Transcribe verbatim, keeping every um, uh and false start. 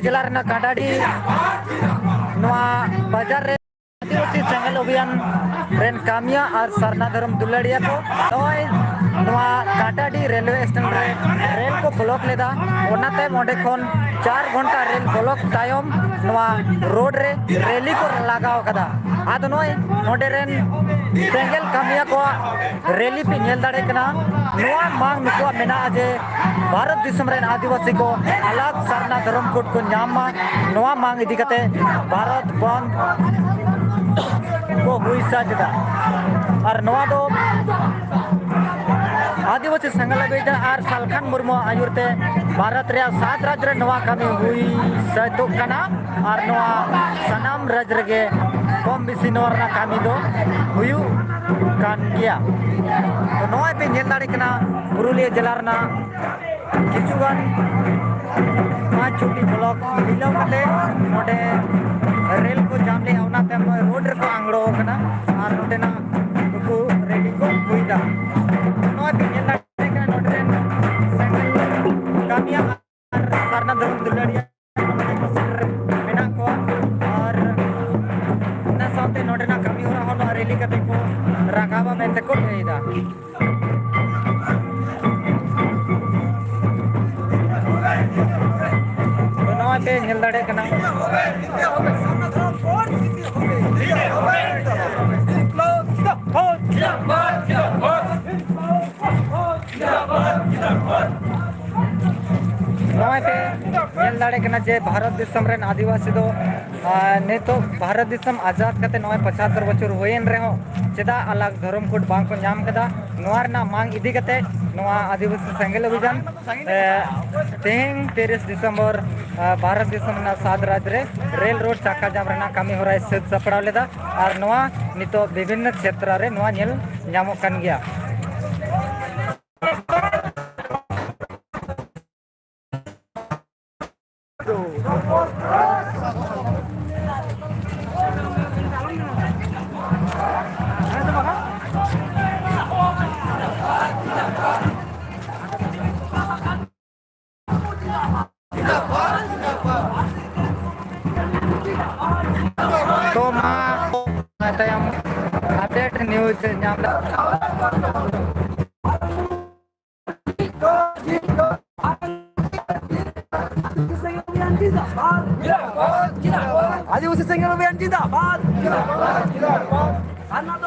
ᱡᱮᱞᱟ ᱨᱮᱱᱟᱜ ᱠᱟᱰᱟᱰᱤ ᱱᱚᱣᱟ ᱵᱟᱡᱟᱨ ᱨᱮ ᱟᱹᱫᱤᱵᱟᱹᱥᱤ ᱥᱮᱸᱜᱮᱞ ᱚᱵᱷᱤᱭᱟᱱ ᱨᱮᱱ ᱠᱟᱹᱢᱤᱭᱟᱹ ᱟᱨ ᱥᱟᱨᱱᱟ ᱫᱷᱚᱨᱚᱢ ᱫᱩᱞᱟᱹᱲᱤᱭᱟᱹ ᱠᱚ ᱱᱚᱜᱼᱚᱭ ᱱᱚᱣᱟ ᱠᱟᱰᱟᱰᱤ ᱨᱮᱞᱣᱮ ᱥᱴᱮᱥᱚᱱ ᱨᱮ ᱨᱮᱞ ᱠᱚ ᱵᱞᱚᱠ ᱞᱮᱫᱟ᱾ ᱚᱱᱟᱛᱮ ᱚᱸᱰᱮ ᱠᱷᱚᱱ ᱪᱟᱨ ᱜᱷᱚᱱᱴᱟ ᱨᱮᱞ ᱵᱞᱚᱠ ᱛᱟᱭᱚᱢ ᱱᱚᱣᱟ ᱨᱳᱰ ᱨᱮ ᱨᱮᱞᱤ ᱠᱚ ᱞᱟᱜᱟᱣ ᱠᱟᱫᱟ᱾ ᱟᱫᱚ ᱱᱚᱜᱼᱚᱭ ᱱᱚᱰᱮ ᱨᱮᱱ ᱥᱮᱸᱜᱮᱞ ᱠᱟᱹᱢᱤᱭᱟᱹ ᱠᱚᱣᱟᱜ ᱨᱮᱞᱤ ᱯᱮ ᱧᱮᱞ ᱫᱟᱲᱮᱭᱟᱜ ᱠᱟᱱᱟ᱾ ᱱᱚᱣᱟ ᱢᱟᱝ ᱱᱩᱠᱩᱣᱟᱜ ᱢᱮᱱᱟᱜᱼᱟ ᱡᱮ ᱵᱷᱟᱨᱚᱛ ᱫᱤᱥᱚᱢ ᱨᱮᱱ ᱟᱹᱫᱤᱵᱟᱹᱥᱤ ᱠᱚ ᱟᱞᱟᱜᱽ ᱥᱟᱨᱱᱟ ᱫᱷᱚᱨᱚᱢ ᱠᱳᱰ ᱠᱚ ᱧᱟᱢ ᱢᱟ, ᱱᱚᱣᱟ ᱢᱟᱝ ᱤᱫᱤ ᱠᱟᱛᱮ ᱵᱷᱟᱨᱚᱛ ᱵᱚᱱᱫᱷ ᱠᱚ ᱦᱩᱭ ᱥᱟᱹᱛ ᱮᱫᱟ᱾ ᱟᱨ ᱱᱚᱣᱟ ᱫᱚ ᱟᱹᱫᱤᱵᱟᱹᱥᱤ ᱥᱮᱸᱜᱮᱞ ᱚᱵᱷᱤᱡᱟᱱ ᱟᱨ ᱥᱟᱞᱠᱷᱟᱱ ᱢᱩᱨᱢᱩ ᱟᱹᱭᱩᱨ ᱛᱮ ᱵᱷᱟᱨᱚᱛ ᱨᱮᱭᱟᱜ ᱥᱟᱛ ᱨᱟᱡᱽ ᱨᱮ ᱱᱚᱣᱟ ᱠᱟᱹᱢᱤ ᱦᱩᱭ ᱥᱟᱹᱛᱚᱜ ᱠᱟᱱᱟ᱾ ᱟᱨ ᱱᱚᱣᱟ ᱥᱟᱱᱟᱢ ᱨᱟᱡᱽ ᱨᱮᱜᱮ ᱠᱚᱢ ᱵᱮᱥᱤ ᱱᱚᱣᱟ ᱨᱮᱱᱟᱜ ᱠᱟᱹᱢᱤ ᱫᱚ ᱦᱩᱭᱩᱜ ᱠᱟᱱ ᱜᱮᱭᱟ᱾ ᱛᱚ ᱱᱚᱜᱼᱚᱭ ᱯᱮ ᱧᱮᱞ ᱫᱟᱲᱮᱭᱟᱜ ᱠᱟᱱᱟ ᱯᱩᱨᱩᱞᱤᱭᱟᱹ ᱡᱮᱞᱟ ᱨᱮᱱᱟᱜ ᱠᱤᱪᱷᱩᱜᱟᱱ ᱯᱟᱸᱪ ᱪᱷᱚᱴᱤ ᱵᱞᱚᱠ ᱢᱤᱞᱟᱹᱣ ᱠᱟᱛᱮ ᱱᱚᱰᱮ ᱨᱮᱞ ᱠᱚ ᱡᱟᱢ ᱞᱮᱜᱼᱟ, ᱚᱱᱟ ᱛᱟᱭᱚᱢ ᱱᱚᱜᱼᱚᱭ ᱨᱳᱰ ᱨᱮᱠᱚ ᱟᱝᱲᱚ ᱟᱠᱟᱱᱟ ᱟᱨ ᱱᱚᱰᱮᱱᱟᱜ ᱱᱩᱠᱩ ᱨᱮᱞᱤ ᱠᱚ ᱦᱩᱭᱫᱟ᱾ ᱱᱚᱣᱟ ᱯᱮ ᱧᱮᱞ ᱫᱟᱲᱮᱭᱟᱜ ᱠᱟᱱᱟ ᱱᱚᱰᱮ ᱨᱮᱱ ᱥᱮᱸᱜᱮᱞ ᱠᱟᱹᱢᱤᱭᱟᱹ ᱟᱨ ᱥᱟᱨᱱᱟ ᱫᱷᱚᱨᱚᱢ ᱫᱩᱞᱟᱹᱲᱤᱭᱟᱹ ᱢᱮᱱᱟᱜ ᱠᱚᱣᱟ ᱟᱨ ᱚᱱᱟ ᱥᱟᱶᱛᱮ ᱱᱚᱰᱮᱱᱟᱜ ᱠᱟᱹᱢᱤ ᱦᱚᱨᱟ ᱦᱚᱸ ᱱᱚᱣᱟ ᱨᱮᱞᱤ ᱠᱟᱛᱮ ᱠᱚ ᱨᱟᱠᱟᱵᱟ ᱢᱮᱱᱛᱮ ᱠᱚ ᱞᱟᱹᱭᱫᱟ᱾ ᱛᱚ ᱱᱚᱜᱼᱚᱭ ᱯᱮ ᱧᱮᱞ ᱫᱟᱲᱮᱭᱟᱜ ᱠᱟᱱᱟ᱾ ᱱᱚᱜᱼᱚᱭ ᱯᱮ ᱧᱮᱞ ᱫᱟᱲᱮᱭᱟᱜ ᱠᱟᱱᱟ ᱡᱮ ᱵᱷᱟᱨᱚᱛ ᱫᱤᱥᱚᱢ ᱨᱮᱱ ᱟᱹᱫᱤᱵᱟᱹᱥᱤ ᱫᱚ, ᱟᱨ ᱱᱤᱛᱚᱜ ᱵᱷᱟᱨᱚᱛ ᱫᱤᱥᱚᱢ ᱟᱡᱟᱫ ᱠᱟᱛᱮ ᱱᱚᱜᱼᱚᱭ ᱯᱚᱸᱪᱟᱛᱛᱳᱨ ᱵᱚᱪᱷᱚᱨ ᱦᱩᱭᱮᱱ ᱨᱮᱦᱚᱸ ᱪᱮᱫᱟᱜ ᱟᱞᱟᱜᱽ ᱫᱷᱚᱨᱚᱢ ᱠᱳᱰ ᱵᱟᱝ ᱠᱚ ᱧᱟᱢ ᱠᱮᱫᱟ? ᱱᱚᱣᱟ ᱨᱮᱱᱟᱜ ᱢᱟᱝ ᱤᱫᱤ ᱠᱟᱛᱮ ᱱᱚᱣᱟ ᱟᱹᱫᱤᱵᱟᱹᱥᱤ ᱥᱮᱸᱜᱮᱞ ᱚᱵᱷᱤᱡᱟᱱ, ᱮ, ᱛᱮᱦᱮᱧ ᱛᱤᱨᱤᱥ ᱰᱤᱥᱮᱢᱵᱚᱨ, ᱮ, ᱵᱷᱟᱨᱚᱛ ᱫᱤᱥᱚᱢ ᱨᱮᱱᱟᱜ ᱥᱟᱛ ᱨᱟᱡᱽ ᱨᱮ ᱨᱮᱞ ᱨᱳᱰ ᱪᱟᱠᱟ ᱡᱟᱢ ᱨᱮᱱᱟᱜ ᱠᱟᱹᱢᱤ ᱦᱚᱨᱟᱭ ᱥᱟᱹᱛ ᱥᱟᱯᱲᱟᱣ ᱞᱮᱫᱟ᱾ ᱟᱨ ᱱᱚᱣᱟ ᱱᱤᱛᱚᱜ ᱵᱤᱵᱷᱤᱱᱱᱚ ᱠᱷᱮᱛᱨᱚ ᱨᱮ ᱱᱚᱣᱟ ᱧᱮᱞ ᱧᱟᱢᱚᱜ ᱠᱟᱱ ᱜᱮᱭᱟ᱾ ᱧᱟᱢ ᱞᱮᱫᱟ᱾ ᱟᱹᱫᱤᱵᱟᱹᱥᱤ ᱥᱮᱸᱜᱮᱞ ᱚᱵᱷᱤᱭᱟᱱ ᱡᱤᱱᱫᱟᱵᱟᱫ᱾